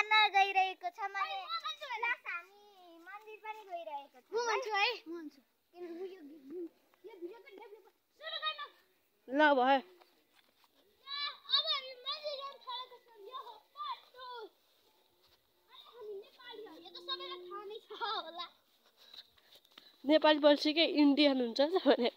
खान गइरहेको छ माने प्लस हामी मन्दिर पनि गइरहेको छ। म भन्छु है म भन्छु यो भिडियोको डेभलप सुरु गर्न। ल भयो अब हामी मन्दिर जान थालेको छौं। यो हो पार्ट 2 अनि हामी नेपाली हो यो त सबैलाई थाहा नै छ होला। नेपाली बोल्छिकै इन्डियन हुन्छ नि भने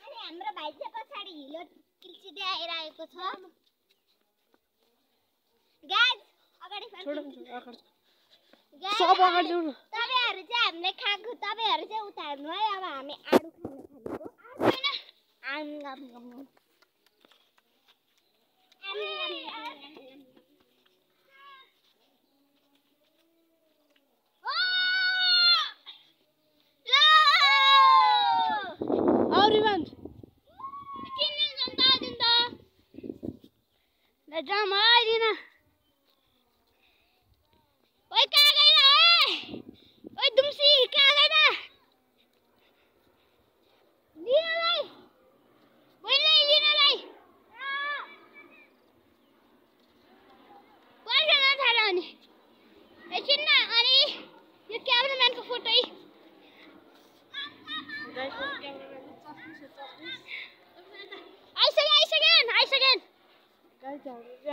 अनि हाम्रो भाइ चाहिँ पछाडी हिलो किल्चिदै आइरहेको छ। गाइस अगाडि छोड सब अगाडि जाऊ न। तपाईहरु चाहिँ हामीले खाएको तपाईहरु चाहिँ उता हेर्नु है। अब हामी आडु खान थालेको।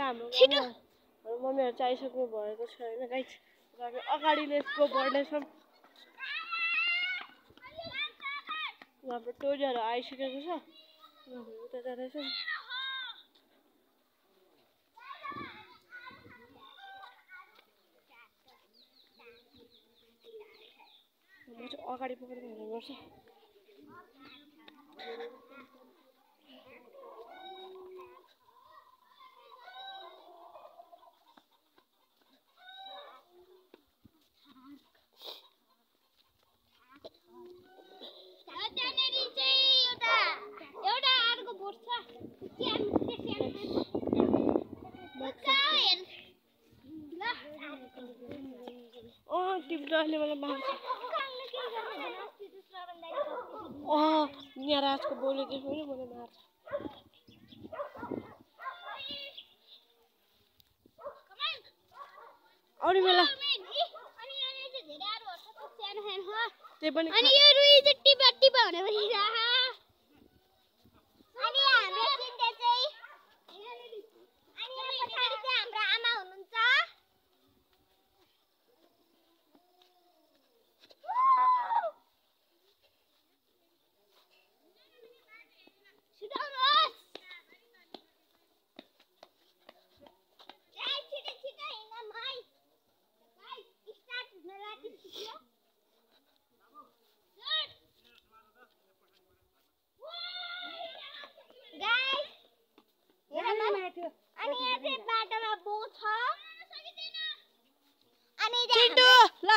हाम्रो मम्मीहरु चाहिँ आइसक्नु भएको छ हैन गाइस। हामी अगाडि लेट्सको बढ्दैछौँ। हाम्रो टोलीहरु आइसकेको छ। उता जाँदैछौँ। म चाहिँ अगाडि पक्रेर हिँड्नुपर्छ। तिमीले मलाई मार्छ। यहाँ राजको बोले देख्यो भने मलाई मार्छ। आउने बेला त्यही पनि अनि यो रुई चाहिँ टिपा टिपा हुने भइरा। अनि हाम्रो चिन्ते चाहिँ अनि यहाँ पछाडी चाहिँ हाम्रो आमा हुनुहुन्छ। छिटोस् गाइस छिटो छिटो हिँड्न भाइ। गाइस स्टार्ट हुन लागिसक्यो। गाइस अनि यहाँ चाहिँ बाटोमा बो छ। अनि चिन्टु ल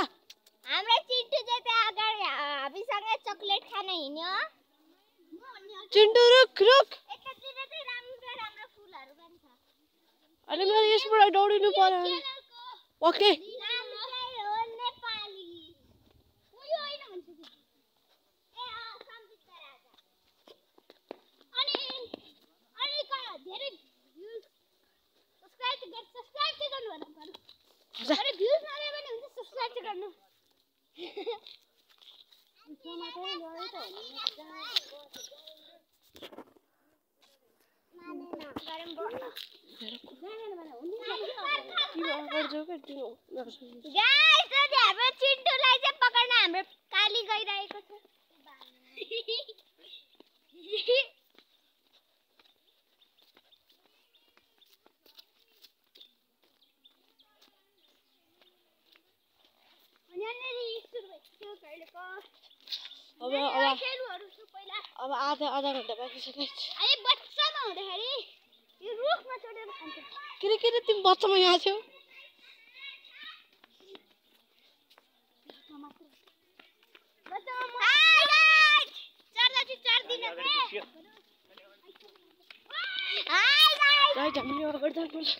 हाम्रो चिन्टु चाहिँ त्यहाँ अगाडि हामीसँगै चकलेट खान हिँड्यो। चिन्टु रुक रुक। यतातिर चाहिँ राम्रो राम्रो फुलहरु पनि छ। अनि मैले यसबाट दौडिनु पर्यो। ओके नाम चाहिँ हो नेपाली। उयो हैन भन्छ कि ए सम्झित राजा। अनि धेरै भ्युज सब्स्क्राइब चाहिँ गर्नु भन्न पर्यो। अरे भ्युज नआए पनि हुन्छ सब्स्क्राइब चाहिँ गर्नु। गाइस हाम्रो चिन्टुलाई चाहिँ पकड्न हाम्रो काली गइरहेको छ। अब आधा घन्टा बाँकी छ गाइस। अनि बच्चामा हुँदाखेरि यो रुखमा चढेर खान्छ। किन तिमी बच्चामा यहाँ छौ? राइट हामीले अगाडि जानुपर्छ।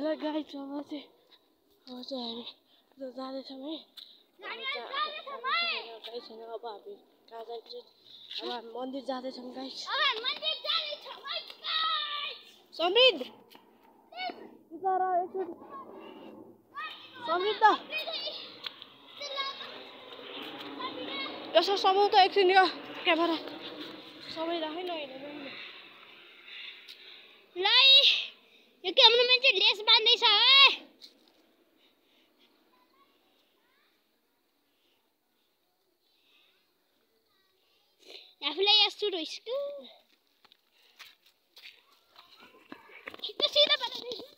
ल गाइस अब चाहिँ हामी जाँदैछौँ है गाइस अब हामी कहाँ जान्छौँ अब हामी मन्दिर जाँदैछौँ गाइस समृद्ध समृद्ध यसो समाउ त एकछिन यो क्यामेरा सबै राखै न ल यो क्यामेरामा चाहिँ लेस बान्दैछ है आफूलाई यस्तो रोइस्टु सीधा बनाइदिन्छु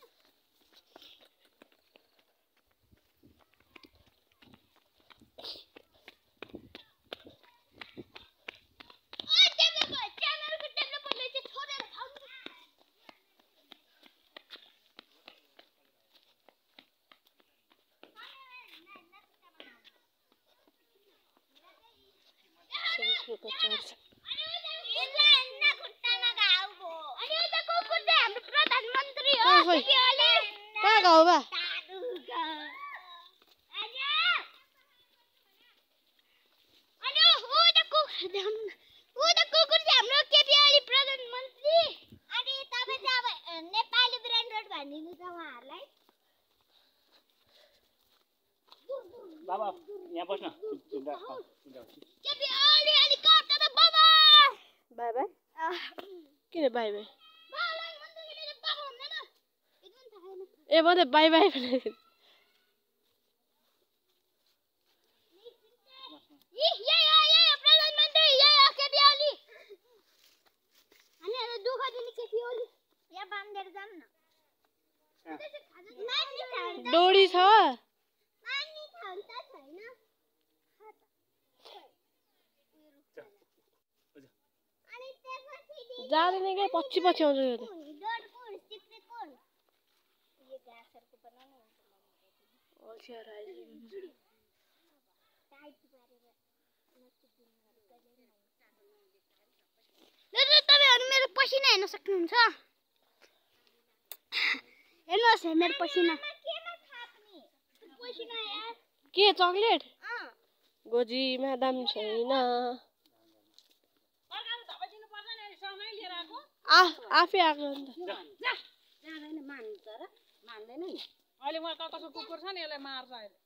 कहाँ गाउँ बा नेपाली ब्रान्डेड भनिदिनु छ उहाँहरूलाई बाबा यहाँ बस्न बाई बाई किन बाई बाई ए म त बाई बाई भनेको डोरी छ जाँदैन क्या पछि पछि आउँछ यो त तपाईहरु मेरो पसिना हेर्न सक्नुहुन्छ हेर्नुहोस् मेरो पसिना के चक्लेट गोजीमा दाम छैन आफै आएको अन्त जाँदैन मान्छ र मान्दैन नि अहिले उहाँ कसको कुकुर छ नि यसलाई मार्छ अहिले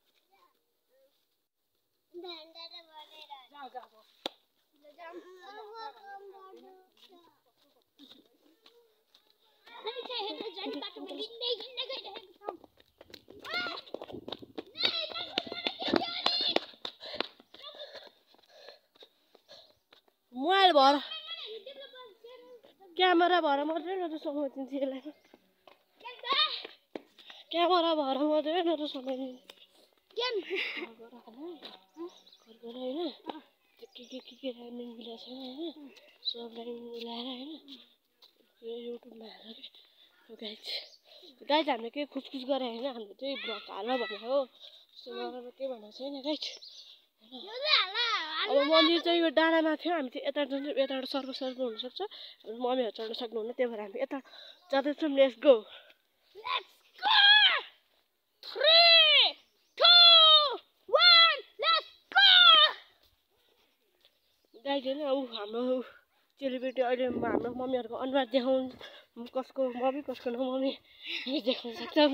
मोबाइल भएर क्यामेरा भएर मात्रै न त समाइदिन्छु यसलाई क्यामेरा भएर मात्रै न त समाइदिन्छु होइन के मिलाएको छैन होइन सबलाई मिलाएर होइन युट्युबमा हालेर गाइज हामीले केही खुसखुस गरे होइन हामीले चाहिँ ब्लग हाल भनेको हो त्यस्तो केही भनेको छैन गाइज अब मन्दिर चाहिँ यो डाँडामा थियो हामी चाहिँ यता जान्छौँ यताबाट सर्को हुनसक्छ हाम्रो मम्मीहरू चढ्न सक्नुहुन्न त्यही भएर हामी यता जाँदैछौँ लेट्स गो गाइज होइन हाम्रो चेलीबेटी अहिले हाम्रो मम्मीहरूको अनुहार देखाउनु कसको मम्मी कसको न मम्मी देखाउन सक्छौँ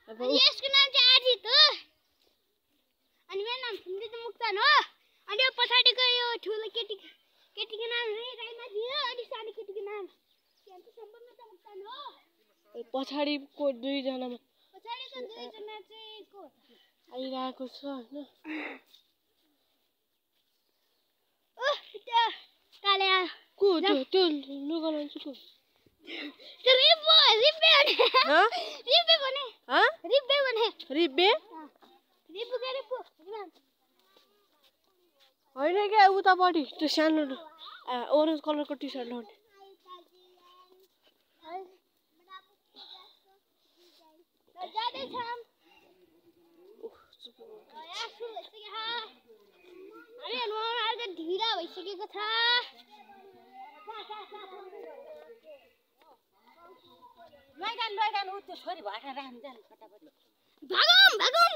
अब यसको नाम चाहिँ आजित हो अनि मेरो नाम सुन्दित मुक्तान हो अनि यो पछाडिको यो ठुलो केटीको नाम राइमा दियो अनि सानो केटीको नाम सम्बन्ध मुक्तान हो पछाडिको दुईजनामा पछाडिको दुईजना चाहिँ को आइरहेको छ होइन काले को त्यो लुगा लान्छु को होइन क्या उतापट्टि त्यो सानो ओरेन्ज कलरको टी सर्ट लाउने ढिला भइसकेको छ लैजान उ त्यो छोरी भाटा राख्नु जानु फटाफट भागौँ भागौँ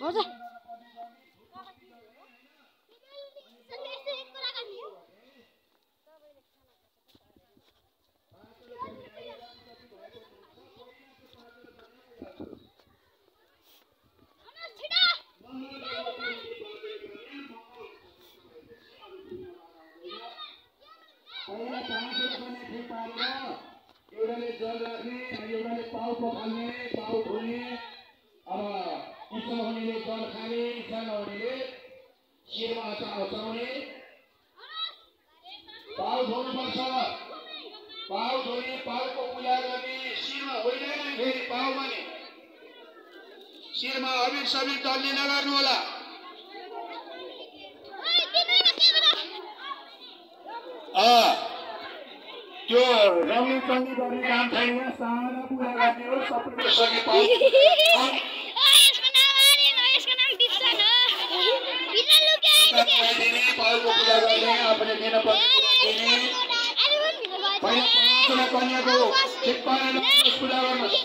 आउँछ एउटाले जल राख्ने अनि एउटाले पाउ पखाल्ने पाउ धुने अब इच्छा हुनेले जल खाने इच्छा नहुनेले शिरमा अचाउने पाउ धुनुपर्छ पाउ धुने पाउको पूजा गर्ने शिरमा होइन फेरि पाउमा नि शिरमा अबिर सबिर दल्ने नगर्नु होला त्यो रमणी चण्डी गर्ने काम छैन साना पूजा गर्ने हो सबैले सके पाउ पाउको पूजा गर्ने आफूले दिन पर्ने पहिला कन्याको पूजा गर्नुहोस्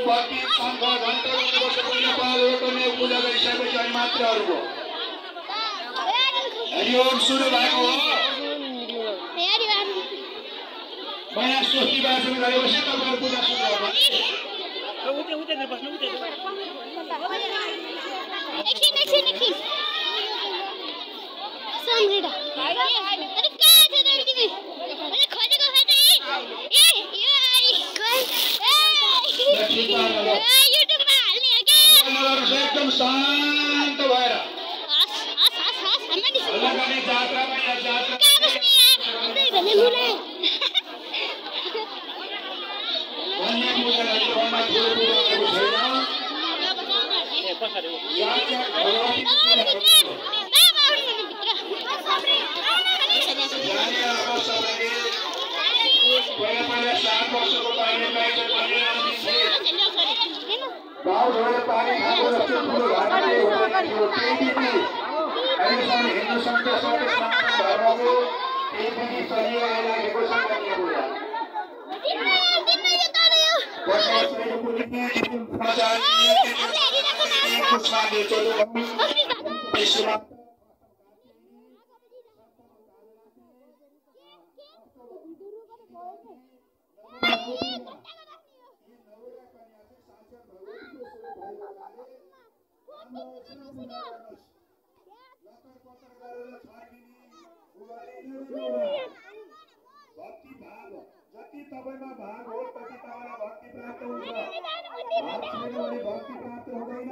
बत्ती 5 घन्टा वर्ष पहिला पाउको कन्याको पूजा गरिसकेपछि अनि मात्र अरूको हरिओम सुरु भएको हो मैया सोची बाजु गरेपछि तपाईहरु पूजा सुरु गर्नु उतै बस्नु उतै एकछिन सम्झिदा अरे कहाँ छ तिमी अरे खोजेको छ त ए यो आई युट्युबमा हाल्ने हो के एकदम शान्त भएर हामी लगानी जात्रामा या जात्रा भने मुला कन्या पूजा गर्नमा ठुलो पूजा छैन गाउँ धोएर पानी खाएको जस्तो ठुलो घटना अहिलेसम्म हिन्दू सङ्घ धर्मको केही विधि चलिरहेको छ कन्या पूजा भक्ति भाव जति तपाईमा भाव हो तति तपाईलाई भक्ति प्राप्त हुन्छ भक्ति प्राप्त हुँदैन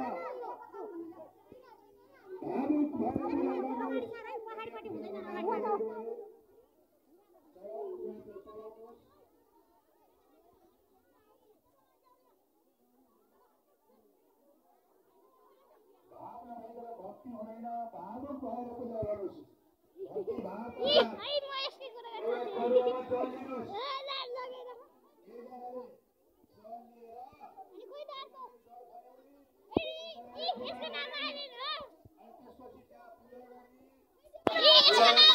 भक्ति हुँदैन भावुक भएर पूजा गर्नुहोस् भक्ति भाव यसको नाम